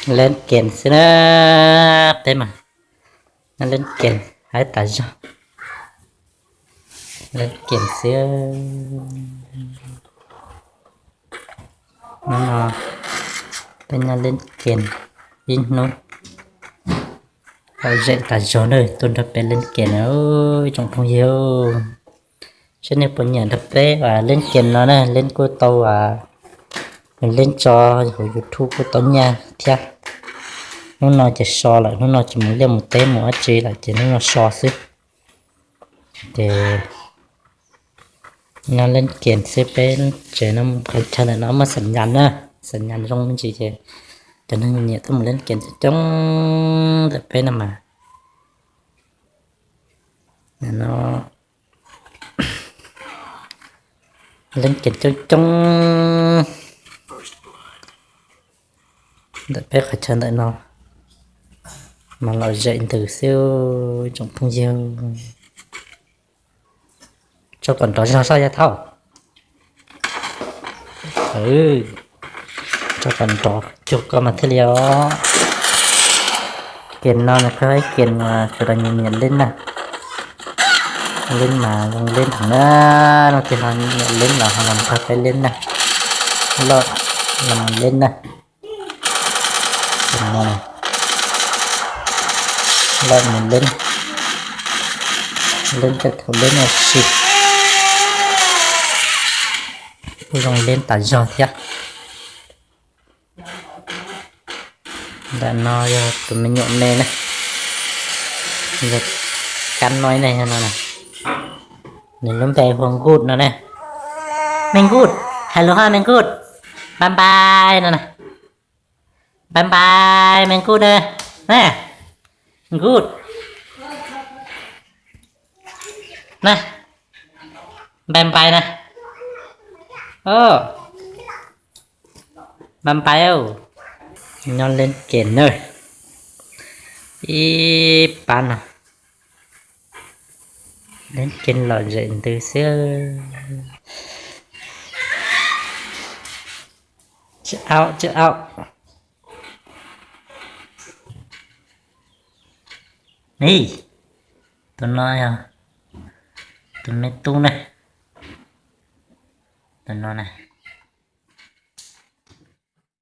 Leej Kes xwb na, peb mas nyob Leej Kes hais tas zog. Leej Kes xwb. Hnub no peb nyob Leej Kes ib hnub lom zem tas zog na, tuaj nrog peb Leej Kes na, ib tsoom phooj ywg. Seb nej puas nyiam nrog peb Leej Kes no na, Leej kuj tau, Leej tso hauv YouTube kuj tau nyaj thiab. Hnub no ces so lawm, hnub no ces mus liaj mus teb mus dab tsi lawm ces hnub no so xwb. Ces nyob Leej Kes xwb, peb tsev no qhov chaw ntawm no muaj xam nyas na, xam nyas zoo me ntsis ces cov neeg nyiam tuaj mus Leej Kes coob coob ntawm peb no mas. No Leej Kes coob coob ntawm peb qhov chaw ntawm no mas lom zem ntws xwb tsoom phooj ywg. Tso kom nrov zog soj yog thaub. Tso kom nrov cuag ko mas thiaj li os. Kes no nws pheej ib kes mas sawv daws nyiam nyiam Leej na. Leej mas zoo Leej heev na, leej twg ho nyiam Leej los ho los nrog peb Leej na. Loj los Leej na. Loj mus Leej, Leej tej thaum Leej no si kuj zoo Leej tas zog thiab. Ntawm no yog tus me nyuam me na, yog kab noib ne, yog no na. Nws lub npe hu ua Nkuj no ne. Me Nkuj, hais lus hais Me Nkuj, npai npai no na. Npai npai Me Nkuj na. Na, Nkuj na, npai npai na. Npai npai. Nyob Leej Kes na, ib pab no Leej Kes lom zem ntws xwb. Tsis au, tsis au. Ib, tus no yog tus me tub na, tus no na.